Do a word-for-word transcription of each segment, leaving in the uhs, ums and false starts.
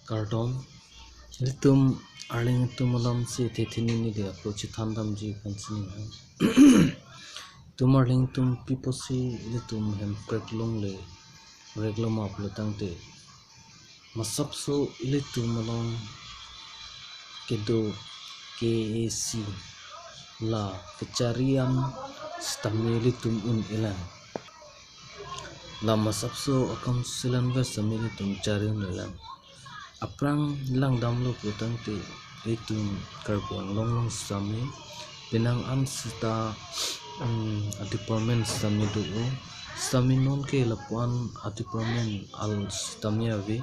Kardom, ilitum arleng atum alam si thethe nini de apro chethan damji aphan sining hang. Itum arleng atum pi apotsi ilitum hemprek longle rek lo ma pulo tangte, masapso ilitum along kedo K A C la kechari an sitame ilitum un-elang. La masapso a-council anvet sitame ilitum chari un-elang. Aphrang langdamlo pulo tangte, ilitum Karbi Anglong along sitame penang an sita, mm, a-department sitame do-o. Sitame non ke lapu-an a-department al sitame ave.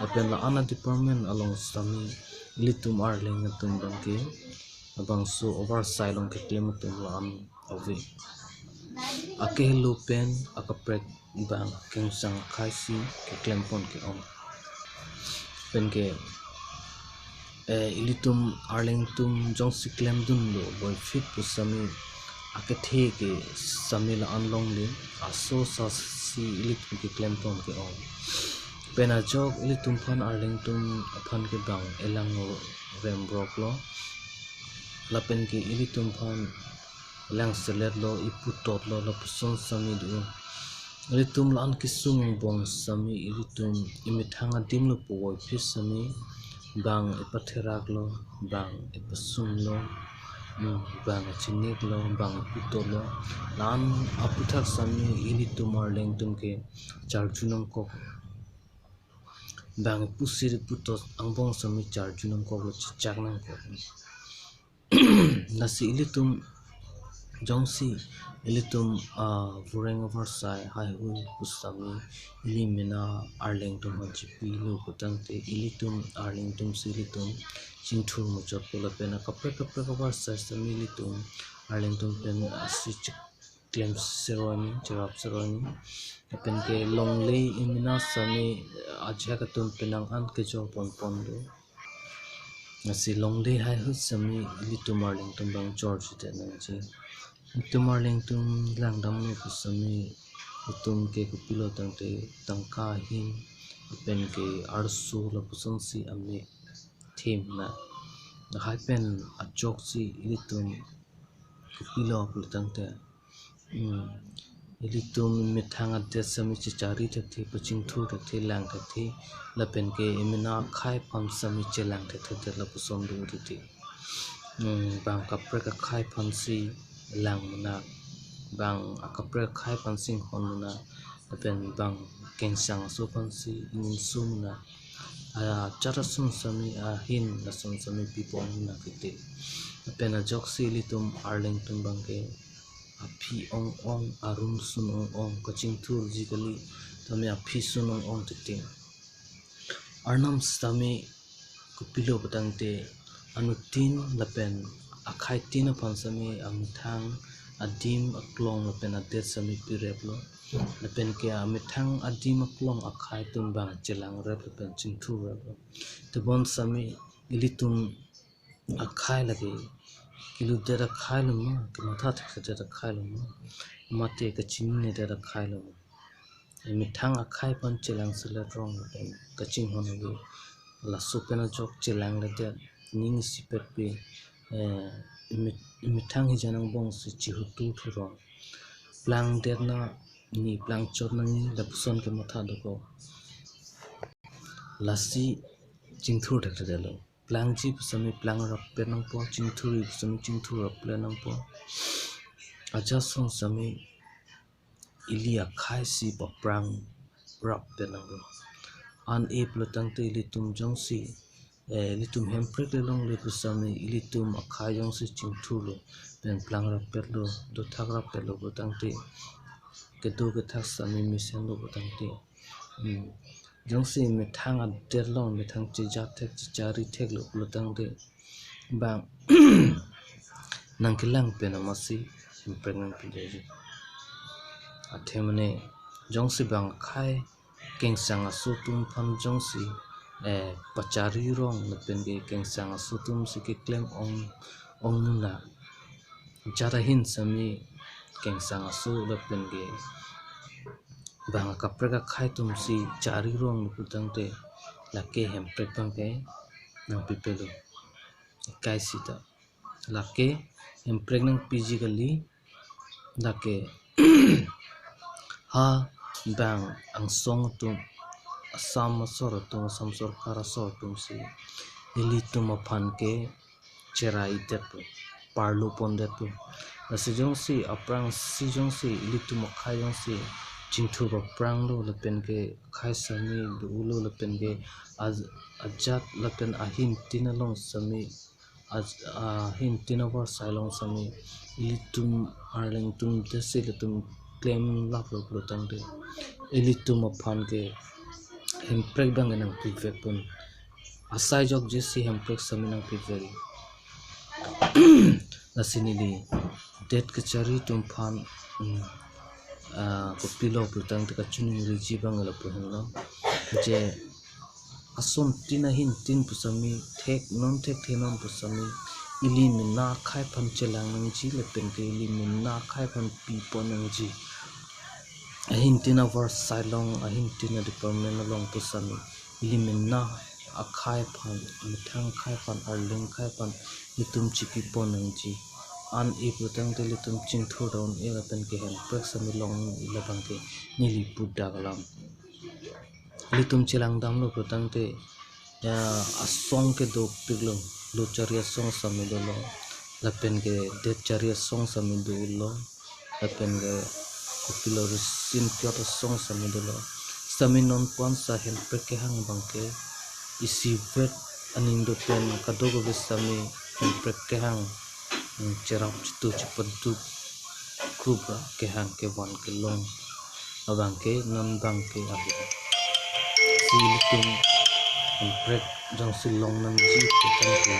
Lapen la-an a-department along sitame ilitum arleng atum abang ke labangso ovarsai along keklem atum la-an ave. Akehelo pen akaprek abang kengsang akhai si keklem pon ke-ong. Pen ke, eh, ilitum arleng atum jongsi klemdunlo boiphit pu sitame akethe ke sitame la-an longle, aso sa si ilitum keklem pon ke-ong. Pen ajok ilitum aphan arleng atum aphan ke bang elang remrok lo. Lapen ke ilitum aphan langselet lo, iputot lo, lapuson sitame do. Ilitum la-an kesung angbong sitame ilitum emethang adim lo pu boiphit sitame bang epatherak lo, bang epasung lo, mm, bang echinik lo, bang eputot lo. La-an aputhak sitame ilitum arleng atum ke charju nangkok. Bang epusir eputot angbong sitame charju nangkok lo, chechak nangkok. Lasi ilitum jongsi ilitum, ah, vureng avarsai haihui pu sitame ili mena arleng atum aphan chipilo pu tangte, ilitum arleng atum si ilitum chingthur muchotpo lapen akaprek kaprek avarsai sitame ilitum arleng atum pen asi chik klem seroni, cherap seroni. Lapen ke longle emena sitame ajahak atum penang an kejor pon pon do. Lasi longle haihui sitame ilitum arleng atum bang chorji te nangji. Itum arleng atum langdamlo pu sitame itum ke kopilo tangte tangka ahin, lapen ke arso lapuson si amek thim na. Lahai pen ajoksi ilitum kopilo pulo tangte, mm, ilitum emethang adet sitame chechari thekthe, pachingthur thekthe, lang thekthe, lapen ke emena akhai aphan sitame chelang thekthe, lapuson do titi. Mm, bang kaprek akhai aphan si lang mena, bang akaprek akhai aphan si inghon mena, lapen bang kengsang aso aphan si ingnimso mena. Ajat ason sitame ahin lason sitame pipon mena titi. Lapen ajoksi ilitum arleng atum bang ke aphi ong-ong, arum sun ong-ong, kachingthurji kali tame aphi sun ong-ong titi. Arnam sitame kopilo pu tangte anuttin lapen akhaitin aphan sitame amethang adim aklong lapen adet sitame pirep lo. Lapen ke amethang adim aklong akhai atum bang chelang rep lapen chingthur rep lo. Tebon sitame ilitum akhai lake kiludet akhai lo ma, kematha thekthedet akhai lo ma, mate kachininedet akhai lo ma. Emethang akhai aphan chelangselet rong lapen kachinghon ave. Laso pen ajok chelangledet, ning isipet pe, eh, eme-, emethang hijan angbong si chihutu thurong. Plangdet na ni, plangchot na ni, lapuson kematha dokok. Lasi chingthur thekthedetlo. Plangji pu sitame plang rappet nangpo, chingthurji pu sitame chingthur rappet nangpo. Ajat ason sitame ili akhai si paphrang rappet nangpo. An-e pulo tangte ilitum jongsi, eh, ilitum hemprek le longle pu sitame ilitum akhai jongsi chingthurlo, pen plang rappetlo, dothak rappetlo pu tangte, kedo kethak sitame mesenlo pu tangte. Hmm. Jongsi methang adet along, methang chejat thek, chechari theklo pulo tangte, bang nangkelang pen amatsi hemprek nangpideji. Athe mane jongsi bang akhai kengsang aso atum aphan jongsi, eh, pachari rong lapen ke kengsang aso atum si keklem ong, ong mena. Jat ahin sitame kengsang aso lapen ke bang akaprek akhai atum si chari ronglo pu tangte, Lake hemprek abangke nangpipelo. Ekai sita. Lake hemprek nangpiji kali. Lake ha bang angsong atum, Assam asor atum, Assam sorkar asor atumsi ilitum aphan ke cherai detpo, parlo pon detpo. Lasi jongsi aphrangsi jongsi ilitum akhai jongsi chingthur aphranglo lapen ke akhai sami dolo lapen ke aj-, ajat lapen ahin tin along sami, aj-, ahin tin avarsai along sami ilitum arleng atum desi ilitum klem laplo pulotangte ilitum aphan ke hemprek abangke nangpivekpon. Asai jokjesi hemprek sami nangpivek. Lasi neli det kachari atum aphan, mm, ah, kopilo pulotangte kachiningriji abang lapu henlo. Je ason tin ahin tin pusami thek non thekthe non pusami ili mena akhai aphan chelang nangji lapen ke ili mena akhai aphan pipon nangji. Ahin tin avarsai along, ahin tin a-department along pusami ili mena akhai aphan, amethang akhai aphan, arleng akhai aphan ilitum chipipon nangji. An-e pulotangte ilitum chingthur down-e lapen ke hemprek sami long-e labangke neli pudak alam. Ilitum chelang damlo pulotangte, ya, asong ke dopiklo, lo chari asong sami dolo, lapen ke det chari asong sami dolo, lapen ke kopilo risin kiot asong sami dolo. Sami non pu-an sa hemprek kehang abangke isivet aning do pen kadokave sami hemprek kehang, mm, cherap chitu chipaduk, krupra kehang kevan kelong abangke non abangke ahi. Si ilitum hemprek jongsi long nangji pulotangte,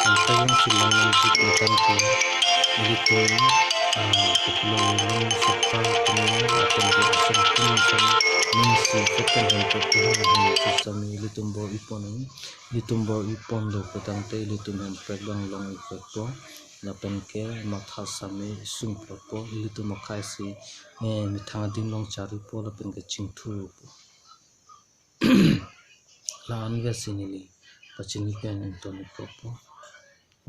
hemprek jongsi long nangji pulotangte, ilitum, ah, kopilo, ilitum sorkar atum lapen ke ason atum sami, ningsi kepen hemprek kehang ahin sami ilitum bor-ipon nang, ilitum bor-iponlo pulotangte ilitum hemprek abang long-ipekpo, lapen ke matha sami sungpekpo, ilitum akhai si, eh, methang adim along charipo lapen ke chingthurpo. La-an ave si neli pachini pen ington-ikpo.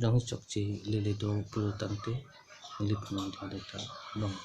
Jongsi chokche lele do pulotangte neliphan nangdadeta long.